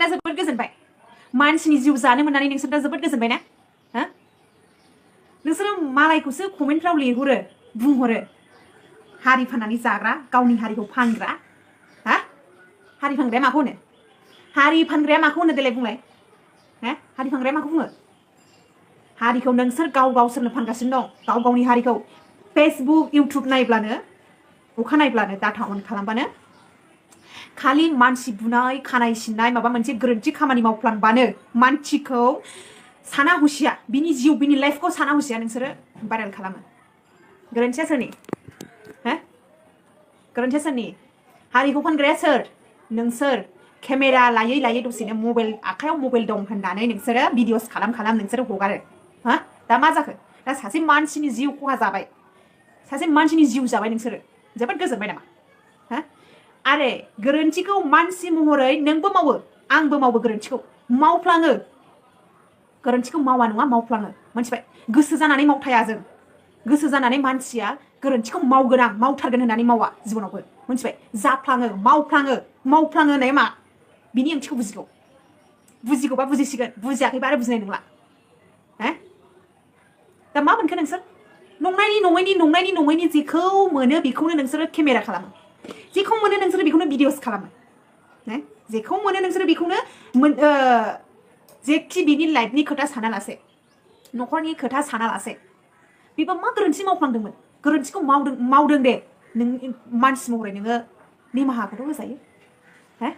दा जोबोद गोजोनबाय मानसिनि जिउ जानो मोननानै नोंसोर दा जोबोद गोजोनबाय ना हा नोंसोरो मालायखौसो कमेन्टफ्राव लिरहरो बुंहरो हारि फाननानै जाग्रा गावनि हारिखौ फानग्रा हा हारि फानग्राया माखौ होनो हारि फानग्राया माखौ होनो देलाय बुंलाय हा हारि फानग्राया माखौ बुङो हारिखौ नोंसोर गावसोरनो फानगासिनो दं गाव गावनि हारिखौ फेसबुक इउटुब नायब्लानो अखा नायब्लानो डाटा अन खालामबानो खालि मानसि बुनाय खानाय सिननाय माबा मोनसे गोरोन्थि खामानि मावफ्लांबानो मानसिखौ साना हुसिया बिनि जिउ बिनि लाइफखौ साना हुसिया नोंसोरो भाइरेल खालामो गोरोन्थिया सोरनि हो गोरोन्थिया सोरनि हारिखौ फानग्राया सोर नोंसोर केमेरा लायै लायै दसेनो मबाइल आखायाव मबाइल दं होननानै नोंसोरो भिडिअस खालाम नोंसोरो हगारो हा दा मा जाखो दा सासे मानसिनि जिउ खहा जाबाय सासे मानसिनि जिउ जाबाय नोंसोरो जोबोद गोजोनबाय नामा हा आरे गोरोन्थिखौ मानसि महरै नोंबो मावो आंबो मावो गोरोन्थिखौ मावफ्लाङो गोरोन्थिखौ मावा नङा मावफ्लाङो मोनथिबाय गोसो जानानै मावथाया जों गोसो जानानै मानसिया गोरोन्थिखौ मावगोन आं मावथारगोन होननानै मावा जिबनावबो मोनथिबाय जाफ्लाङो मावफ्लाङो होननाया मा बिनि ओंथिखौ बुजिगौबा बुजिसिगोन बुजियाखैबा आरो बुजिनाय नंला हो दा मा मोनखो नोंसोर नंनायनि जेखौ मोनो बेखौनो नोंसोरो केमेरा खालामो जेखौ मोनो नोंसोरो बेखौनो भिडिअस खालामो जेखौ मोनो नोंसोरो बेखौनो जेखि बिनि लाइफनि खोथा सानालासे न'खरनि खोथा सानालासे बेबा मा गोरोन्थि मावफ्लांदोंमोन गोरोन्थिखौ मावदों दे नों मानसि महरै नोङो निमाहाखौथ' होजायो हो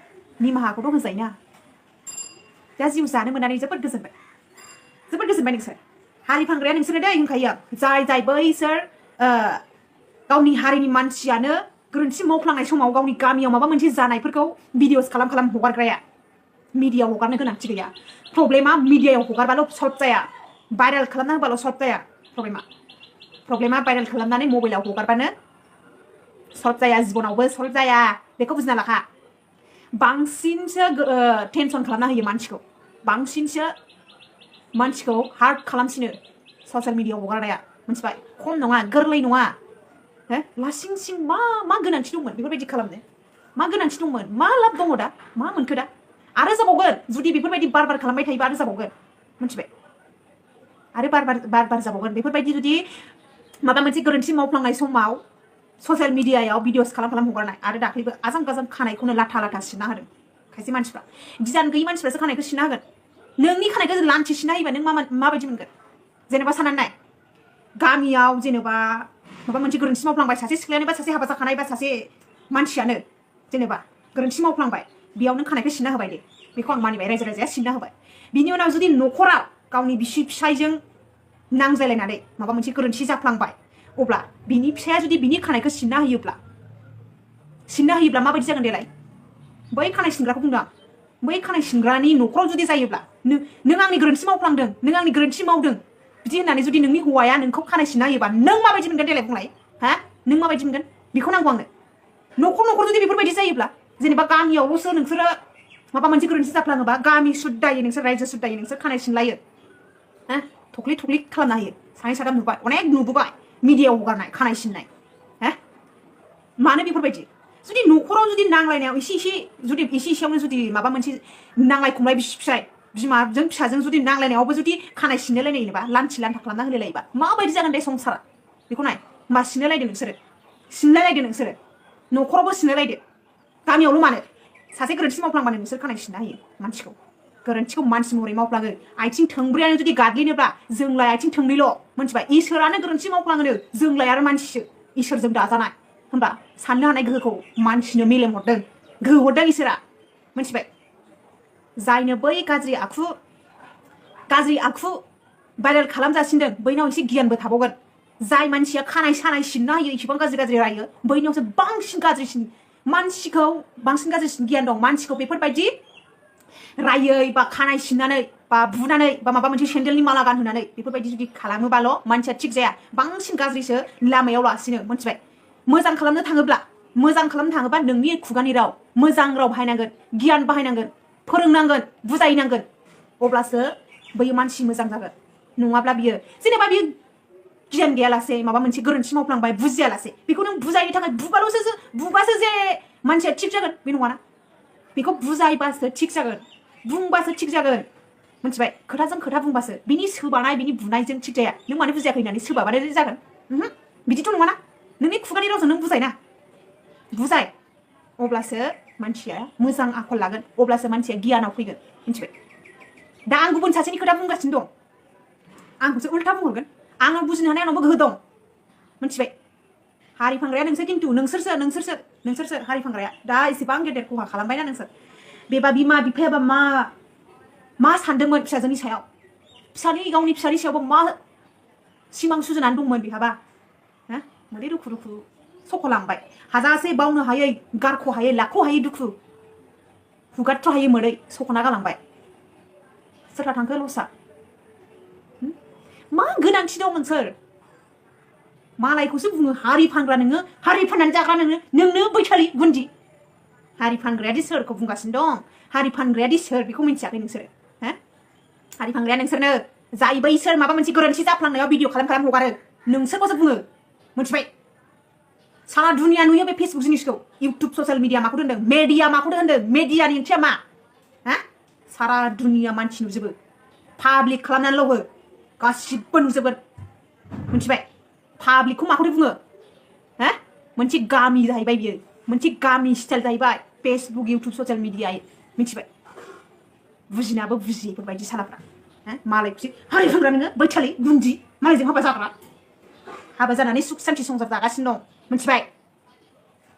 निमाहाखौथ' होजायोना दा जिउ जानो मोननानै जोबोद गोजोनबाय नोंसोर हारि फानग्राया नोंसोरो दै होनखायो जाय बैसोर गावनि हारिनि मानसियानो गोरोन्थि मावफ्लांनाय समाव गावनि गामियाव माबा मोनसे जानायफोरखौ भिडिअस खालाम हगारग्राया मिडियायाव हगारनो गोनांथि गैया प्रब्लेमा मिडियायाव हगारबाल' सल्भ जाया भाइरेल खालामना होबाल' सल्भ जाया प्रब्लेमा भाइरेल खालामनानै मबाइलाव हगारबानो सल्भ जाया जिबनावबो सल्भ जाया बेखौ बुजिना लाखा बांसिनसो टेनसन खालामना होयो मानसिखौ बांसिनसो मानसिखौ हार्ट खालामसिनो ससियेल मिडियायाव हगारनाया मोनथिबाय खम नङा गोरलै नङा हो लासिं मा गोनांथि दंमोन बेफोरबायदि खालामनो मा गोनांथि दंमोन मा लाब दङ दा मा मोनखो दा आरो जाबावगोन जुदि बेफोरबायदि बार खालामबाय थायोबा आरो जाबावगोन मोनथिबाय आरो बार जाबावगोन बेफोरबायदि जुदि माबा मोनसे गोरोन्थि मावफ्लांनाय समाव ससियेल मिडियायाव भिडिअस खालाम हगारनाय आरो दाख्लैबो आजां गाजां खानायखौनो लाथा सिनना होदों खायसे मानसिफ्रा गियान गैयै मानसिफ्रासो खानायखौ सिनना होगोन नोंनि खानायखौ लान्थि सिनना होयोबा नों माबायदि मोनगोन जेनेबा साननानै नाय गामियाव जेनेबा माबा मोनसे गोरोन्थि मावफ्लांबाय सासे सिख्लायानो बा सासे हाबा जाखानाय बा सासे मानसियानो जेनेबा गोरोन्थि मावफ्लांबाय बेयाव नों खानायखौ सिनना होबाय दे बेखौ आं मानिबाय रायजो राजाया सिनना होबाय बिनि उनाव जुदि न'खराव गावनि बिसि फिसायजों नांज्लायलायनानै माबा मोनसे गोरोन्थि जाफ्लांबाय अब्ला बिनि फिसाया जुदि बिनि खानायखौ सिनना होयोब्ला माबायदि जागोन देलाय बै खानाय सिनग्राखौ बुंदों आं बै खानाय सिनग्रानि न'खराव जुदि जायोब्ला नों आंनि गोरोन्थि मावफ्लांदों नों आंनि गोरोन्थि मावदों बिदि होननानै जुदि नोंनि हौवाया नोंखौ खानाय सिनना होयोबा नों माबायदि मोनगोन देलाय बुंलाय हा नों माबायदि मोनगोन बेखौ नांगौ आंनो न'खर जुदि बेफोरबायदि जायोब्ला जेनेबा गामियावल'सो नोंसोरो माबा मोनसे गोरोन्थि जाफ्लाङोबा गामि सुद्दायै नोंसोर रायजो सुद्दायै नोंसोर खानाय सिनलायो हा थख्लि खालामना होयो सानै साथाम नुबाय अनेक नुबोबाय मिडियायाव हगारनाय खानाय सिननाय हा मानो बेफोरबायदि जुदि न'खराव जुदि नांलायनायाव एसेयावनो जुदि माबा मोनसे नांलाय खमलाय बिसि फिसाय बिमाजों फिसाजों जुदि नांलायनायावबो जुदि खानाय सिनलायलायोबा लान्थि लान्था खालामना होलायलायोबा माबायदि जागोन दे संसारा बेखौ नाय मा सिनलायलायदो नोंसोरो न'खरावबो सिनलायलायदो गामियावल' मानो सासे गोरोन्थि मावफ्लांबानो नोंसोर खानाय सिनना होयो मानसिखौ गोरोन्थिखौ मानसि महरै मावफ्लाङो आथिं थोंब्रैयानो जुदि गादलिनोब्ला जोंलाय आथिं थोंनैल' मोनथिबाय इसोरानो गोरोन्थि मावफ्लाङोनो जोंलाय आरो मानसिसो इसोरजों दाजानाय होनबा साननो हानाय गोहोखौ मानसिनो मेलेम हरदों गोहो हरदों इसोरा मोनथिबाय जायनो बै गाज्रि आखु भाइरेल खालामजासिनदों बैनाव एसे गियानबो थाबावगोन जाय मानसिया खानाय सानाय सिनना होयो इसेबां गाज्रि रायो बैनावसो बांसिन गाज्रिसिन मानसिखौ बांसिन गाज्रिसिन गियान दं मानसिखौ बेफोरबायदि रायै बा खानाय सिननानै बा बुनानै बा माबा मोनसे सेन्देलनि माला गानहोनानै बेफोरबायदि जुदि खालामोबाल' मानसिया थिग जाया बांसिन गाज्रिसो लामायाव लासिनो मोनथिबाय मोजां खालामनो थाङोबा नोंनि खुगानि राव मोजां राव बाहायनांगोन गियान बाहायनांगोन फोरोंनांगोन बुजायनांगोन अब्लासो बै मानसि मोजां जागोन नङाब्ला बियो जेनेबा बियो गियान गैयालासे माबा मोनसे गोरोन्थि मावफ्लांबाय बुजियालासे बेखौ नों बुजायनो थाखाय बुबासो जे मानसिया थिग जागोन बे नङाना बेखौ बुजायबासो थिग जागोन बुंबासो थिग जागोन मिथिबाय खोथाजों खोथा बुंबासो बिनि सोबानाय बिनि बुनायजों थिग जाया नों मानो बुजियाखै होननानै सोबाबानो जागोन बिदिथ' नङाना नोंनि खुगानि रावजों नों बुजायना बुजाय अब्लासो मानसिया मोजां आखल लागोन अब्लासो मानसिया गियानाव फैगोन मिथिबाय दा आं गुबुन सासेनि खोथा बुंगासिनो दं आंखौसो उल्था बुंहरगोन आङो बुजिनो हानाय आंनावबो गोहो दं मिथिबाय हारि फानग्राया नोंसोर खिन्थु नोंसोरसो हारि फानग्राया दा एसेबां गेदेर खहा खालामबायना नोंसोर बेबा बिमा बिफायाबा मा सानदोंमोन फिसाजोनि सायाव गावनि फिसानि सायावबो मा सिमां सुजुनानै दंमोन बिहाबा मोदै रुखु रुखु सख'लांबाय हाजासे बावनो हायै गारख' हायै लाख' हायै दुखु हुगारथ' हायै मोदै सख'ना गालांबाय सोरहा थांखो लसा मा गोनांथि दं नोंसोर मालायखौसो बुङो हारि फानग्रा नोङो हारि फाननानै जाग्रा नोंनो बैथालि गुन्दि हारि फानग्रायादि सोरखौ बुंगासिनो दं हारि फानग्रायादि सोर बेखौ मिन्थियाखै नोंसोरो हारि फानग्राया नोंसोरनो जाय बैसोर माबा मोनसे गोरोन्थि जाफ्लांनायाव भिडिअ खालाम हगारो नोंसोरखौसो बुङो मिथिबाय सारा दुनिया नुयो बे फेसबुक जिनिसखौ इउटुब ससियेल मिडिया माखौ होनदों मेडिया माखौ होनदों मेडियानि ओंथिया मा सारा दुनिया मानसि नुजोबो पाब्लिक खालामनानैल' हो गासिबो नुजोबो मिथिबाय पाब्लिकखौ माखौ बुङो मोनसे गामि जाहैबाय बियो मोनसे गामि स्टाइल जाहैबाय फेसबुक इउटुब ससियेल मिडिया मिथिबाय बुजिनाबो बुजियो बेफोरबायदि सालाफ्रा मालायखौसो हारि फानग्रा नोङो बैथालि गुन्दि मालायजों हाबा जाग्रा हाबा जानानै सुख सान्ति संसार जागासिनो दं मिथिबाय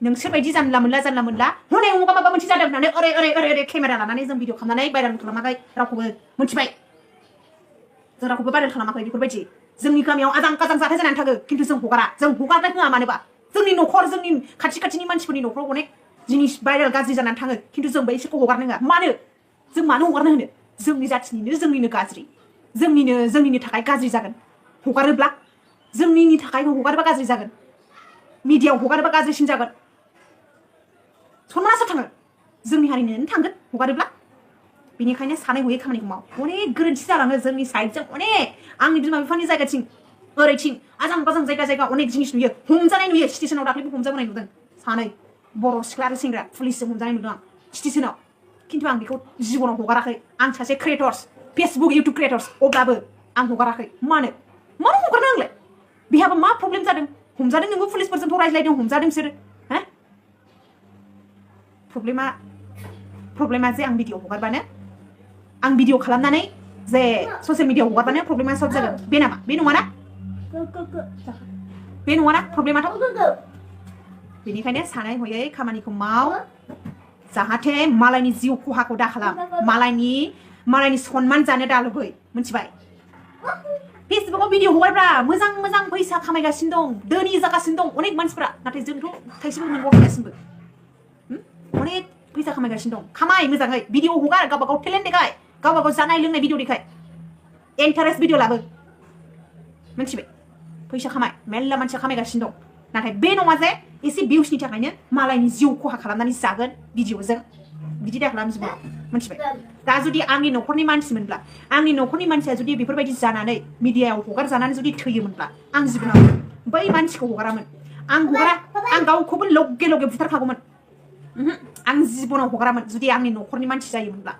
नोंसोरबायदि जानला मोनला हनै अबावबा माबा मोनसे जादों होननानै ओरै केमेरा लानानै जों भिडिअ खालामनानै भाइरेल खालामाखै रावखौबो मिथिबाय जों रावखौबो भाइरेल खालामाखै बेफोरबायदि जोंनि गामियाव आजां गाजां जाथाय जानानै थागो खिन्थु जों हगारनाय होआ मानोबा जोंनि न'खर जोंनि खाथिनि मानसिफोरनि न'खराव अनेक जिनिस भाइरेल गाज्रि जानानै थाङो खिन्थु जों बैसोरखौ हगारनो होआ मानो जों मानो हगारनो होनो जोंनि जाथिनिनो जोंनिनो गाज्रि जोंनिनो थाखाय गाज्रि जागोन हगारोब्ला जोंनिनि थाखाय हगारोबा गाज्रि जागोन मिडियायाव हगारोबा गाज्रिसिन जागोन सनमानासो थाङो जोंनि हारिनिनो थांगोन हगारोब्ला बेनिखायनो सानै हयै खामानिखौ माव अनेक गोरोन्थि जालाङो जोंनि साइडजों अनेक आंनि बिमा बिफानि जायगाथिं ओरैथिं आजां गाजां जायगा अनेक जिनिस नुयो हमजानाय नुयो स्टेसनाव दाख्लैबो हमजाबोनाय नुदों सानै बर' सिख्ला आरो सेंग्रा पुलिसजों हमजानाय नुदों आं स्टेसनाव खिन्थु आं बेखौ जिबनाव हगाराखै आं सासे क्रिएटर्स फेसबुक इउटुब क्रिएटर्स अब्लाबो आं हगाराखै मानो हगारनो आंलाय बेहाबो मा प्रब्लेम जादों हमजादों नोंबो पुलिसफोरजोंथ' रायज्लायदों हमजादों बिसोरो प्रब्लेमा जे आं भिडिअ हगारबानो आं भिडिअ खालामनानै जे ससियेल मिडियायाव हगारबानो प्रब्लेमा सल्भ जागोन बे नामा बे नङाना प्रब्लेमाथ' बेनिखायनो सानै हयै खामानिखौ माव जाहाथे मालायनि जिउ खहाखौ दाखालाम मालायनि सन्मान जानो दालुबै मिथिबाय फेसबुकाव भिडिअ हगारब्रा मोजां फैसा खामायगासिनो दं धोनि जागासिनो दं अनेक मानसिफ्रा नाथाय जोंथ' थाइसेबो मोनबावाखै दासिमबो अनेक फैसा खामायगासिनो दं खामाय मोजाङै भिडिअ हगार गावबागाव टेलेन्ट देखाय गावबागाव जानाय लोंनाय भिडिअ देखाय इन्टारेस्ट भिडिअ लाबो मिथिबाय फैसा खामाय मेल्ला मानसिया खामायगासिनो दं नाथाय बे नङा जे एसे भिउसनि थाखायनो मालायनि जिउ खहा खालामनानै जागोन भिडिअजों बिदि दाखालाम जिबनाव मिथिबाय दा जुदि आंनि न'खरनि मानसिमोनब्ला आंनि न'खरनि मानसिया जुदि बेफोरबायदि जानानै मिडियायाव हगारजानानै जुदि थैयोमोनब्ला आं जिबनाव बै मानसिखौ हगारामोन आं गावखौबो लगे बुथारखागौमोन आं जिबनाव हगारामोन जुदि आंनि न'खरनि मानसि जायोमोनब्ला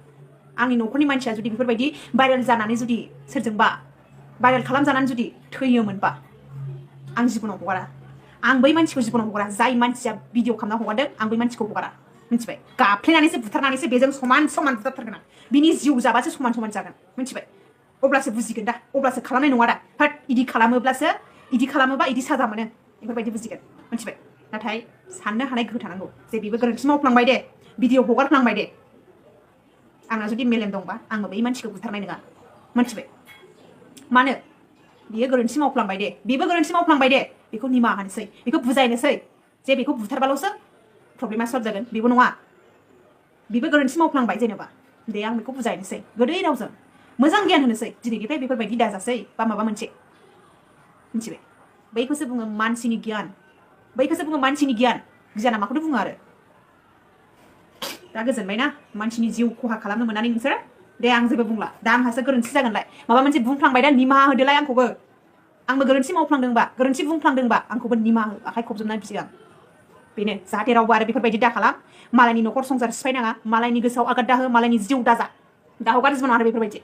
आंनि न'खरनि मानसिया जुदि बेफोरबायदि भाइरेल जानानै जुदि सोरजोंबा भाइरेल खालामजानानै जुदि थैयोमोनबा आं जिबनाव हगारा आं बै मानसिखौ जिबनाव हगारा जाय मानसिया भिडिअ खालामना हगारदों आं बै मानसिखौ हगारा मिथिबाय गाफ्लेनानैसो बुथारनानैसो बेजों समान बुथारथारगोन आं बिनि जिउ जाबासो समान जागोन मिथिबाय अब्लासो बुजिगोन दा अब्लासो खालामनाय नङा दा बाट इदि खालामोबा इदि साजा मोनो बेफोरबायदि बुजिगोन मिथिबाय नाथाय साननो हानाय गोहो थानांगौ जे बेबो गोरोन्थि मावफ्लांबाय दे भिडिअ हगारफ्लांबाय दे आंना जुदि मेलेम दंबा आङो बै मानसिखौ बुथारनाय नङा मिथिबाय मानो बियो गोरोन्थि मावफ्लांबाय दे बेबो गोरोन्थि मावफ्लांबाय दे बेखौ निमाहा होनोसै बेखौ बुजायनोसै जे बेखौ बुथारबाल'सो प्रब्लेमा सल्भ जागोन बेबो नङा बेबो गोरोन्थि मावफ्लांबाय जेनेबा दे आं बेखौ बुजायनोसै गोदै रावजों मोजां गियान होनोसै दिनैनिफ्राय बेफोरबायदि दाजासै बा माबा मोनसे मिथिबाय बैखौसो बुङो मानसिनि गियान गियाना माखौथ' बुङो आरो दा गोजोनबायना मानसिनि जिउ खहा खालामनो मोननानै नोंसोर दे आं जेबो बुंला दा आंहासो गोरोन्थि जागोनलाय माबा मोनसे बुंफ्लांबाय दा निमाहा होदोलाय आंबो गोरोन्थि बुंफ्लांदोंबा आंखौबो निमाहा हो आखाइ खबजोबनानै बियो आं बेनो जाहाथे रावबो आरो बेफोरबायदि दाखालाम मालायनि न'खर संसार सिफायनाङा मालायनि गोसोआव आगाद दाहो मालायनि जिउ दाजा दा हगारिजोबो नङा बेफोरबायदि